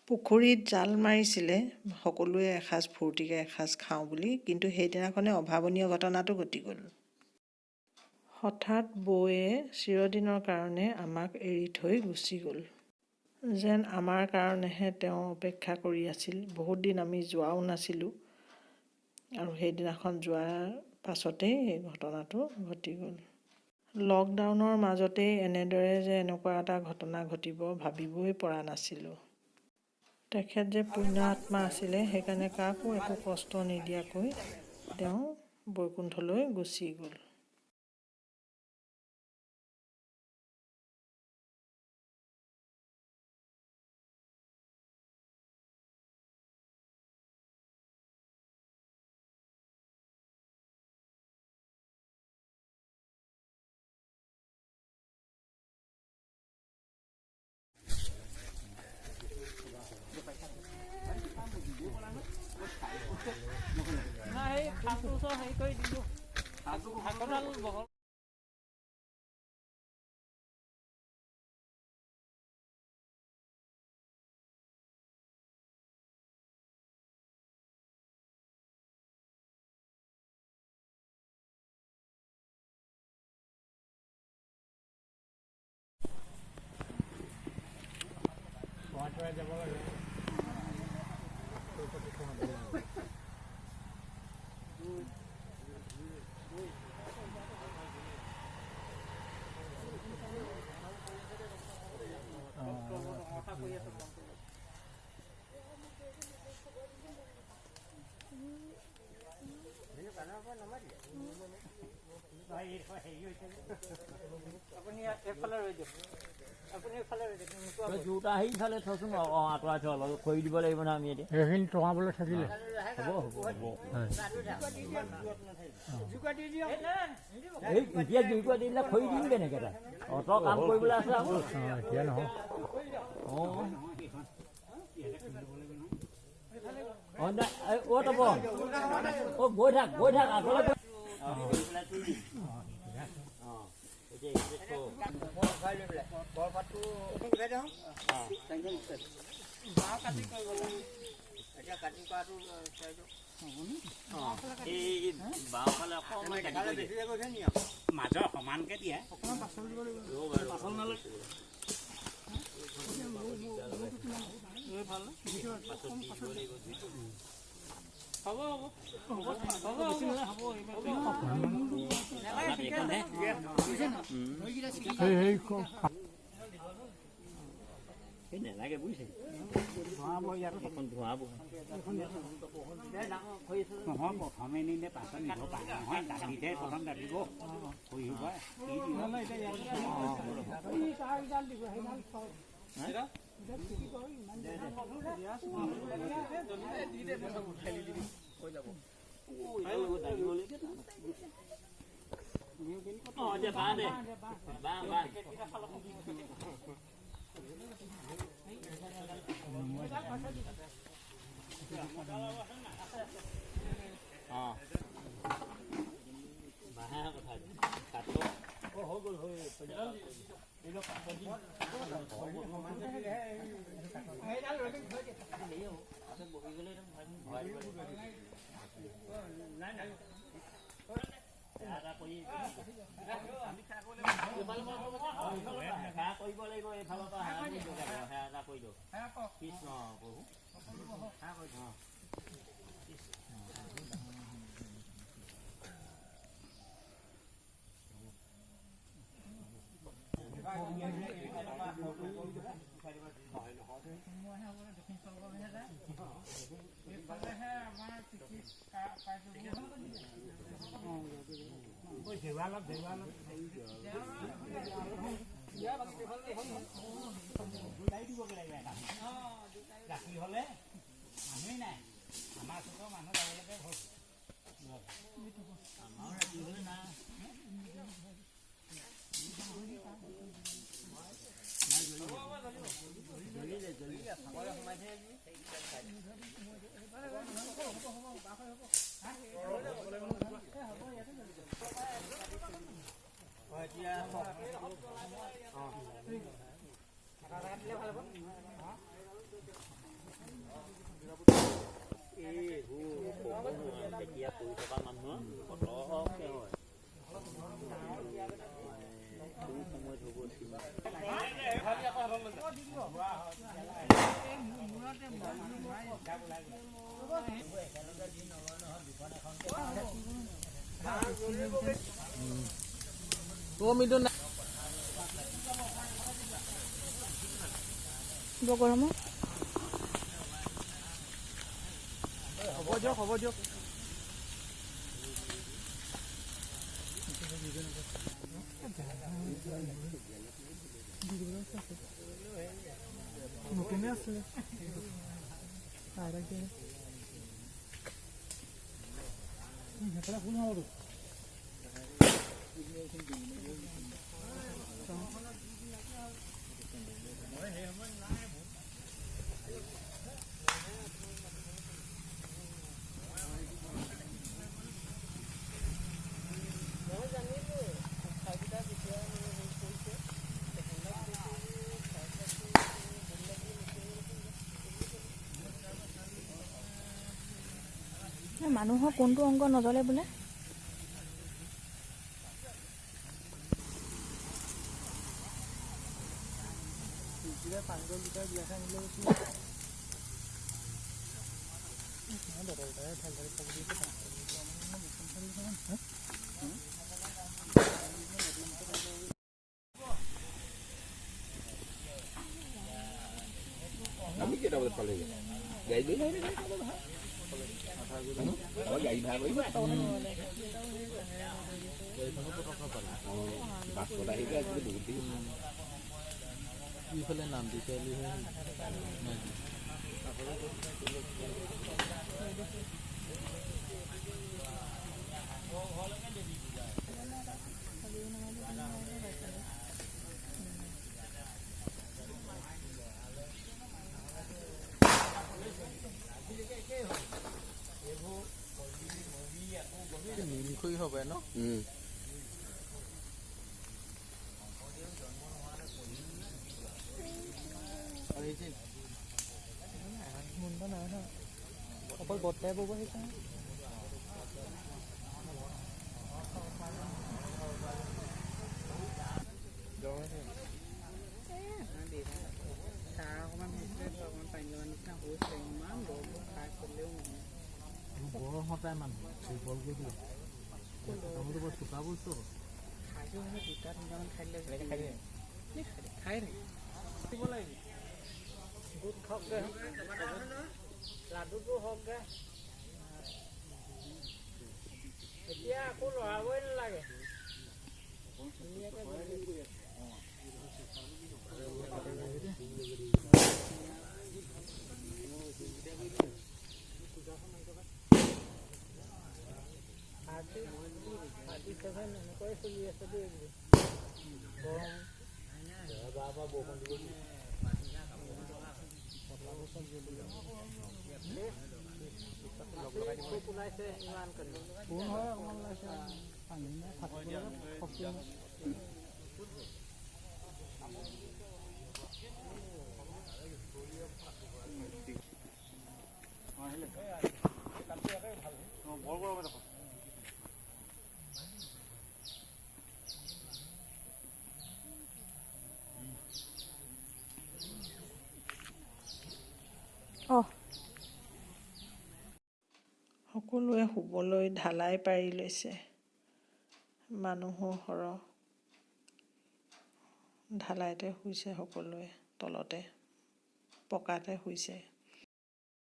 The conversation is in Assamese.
পুখুৰীত জাল মাৰিছিলে সকলোৱে, এসাঁজ ফূৰ্তিকৈ এসাঁজ খাওঁ বুলি। কিন্তু সেইদিনাখনে অভাৱনীয় ঘটনাটো ঘটি গ'ল। হঠাৎ বৌয়ে চিৰদিনৰ কাৰণে আমাক এৰি থৈ গুচি গ'ল। যেন আমাৰ কাৰণেহে তেওঁ অপেক্ষা কৰি আছিল। বহুত দিন আমি যোৱাও নাছিলোঁ আৰু সেইদিনাখন যোৱাৰ পাছতেই এই ঘটনাটো ঘটি গ'ল। লকডাউনৰ মাজতেই এনেদৰে যে এনেকুৱা এটা ঘটনা ঘটিব, ভাবিবই পৰা নাছিলোঁ। তেখেত যে পুণ্য আত্মা আছিলে, সেইকাৰণে কাকো একো কষ্ট নিদিয়াকৈ তেওঁ বৈকুণ্ঠলৈ গুচি গ'ল। জোতা সেইফালে থচোন। অঁ, আঁতৰাই থ অলপ, খৰি দিব লাগিব নহয় আমি এতিয়া। সেইখিনি টঙাবলৈ থাকিলে হ'ব হ'ব হ'ব। এই এতিয়া জুইকুৰা দি দিলে খৰি দিম কেনেকৈ? তাত অত কাম কৰিবলৈ আছে আকৌ। এতিয়া নহয়। অঁ অঁ, নাই অ' তপন, অ' গৈ থাক, গৈ থাক আগলৈ। অঁ, এতিয়া এইখিনিতে থ। এই বাওঁফালে অকণমান কাটি কৰি দে। মাজৰ সমানকে দিয়ে। পাছত দি দিব লাগিব জুইটো। এইকণহে। সেই এই নালাগে বুজিছে, এখন ধোঁৱাব। নহয়, প্ৰথমে নিলে পাছত নিব পাৰে নহয়। দালিতে প্ৰথম দালিব খৰি সোপা কি দিব। অঁ, এতিয়া বাঁহ দে, বাঁহ বাঁহ। অঁ, বাঁহে কথা কাটো। হৈ গ'ল, হৈ বহি গ'লে ভৰাই দিব লাগিব। সেৱা কৰি সেৱা কৰিব লাগিব। এইফালৰ পৰা সেৱা কৰি দিয়ক, সেৱা এটা কৰি দিয়ক। কৃষ্ণ প্ৰভু। অঁ। ৰাতি হ'লে মানুহেই নাই, আমাৰ ওচৰতো মানুহ যাবলৈকে ভয়। আমাৰ ৰাতি হ'লে নাই। জ্বলিলে জ্বলিলে। এতিয়া কৰি থকা মানুহৰ পটককে হয়। কোন সময়ত হ'ব চিনি। বৰ গৰমত। হ'ব দিয়ক, হ'ব দিয়ক। নতুনে আছিলে। সেইফালে কোন হ'ব? মানুহৰ কোনটো অংগ নজ্বলে বোলে? আমি কেইটা বজাত পালেগে? গাড়ী লৈ আহিলে গাড়ী ভাড়া কৰিব, বাছত আহিলে আজিকালি বহুত দেৰি। ইফালে নামটি চাৰিআলিহে। নিমখুৰি হ'ব ন? অকল বৰ্তাই বব সেইকাৰণে। বৰ সতাই মানুহ দুৰ্বল কৰি দিলে। প্ৰথমতে বৰ চোকা বস্তু আকৌ। লাডুটো হওক, এতিয়া আকৌ লৰাবই নালাগে। 37 এনেকুৱাই চলি আছে দেই গৰম। ওলাইছে ইমান কৰি। কোন হয় অকণমান ওলাইছে, পানী নাই, থাকিবলৈ শক্তি নাই। বৰ গৰম দেখোন। অঁ। সকলোৱে শুবলৈ ঢালাই পাৰি লৈছে। মানুহো সৰহ। ঢালাইতে শুইছে সকলোৱে, তলতে পকাতে শুইছে।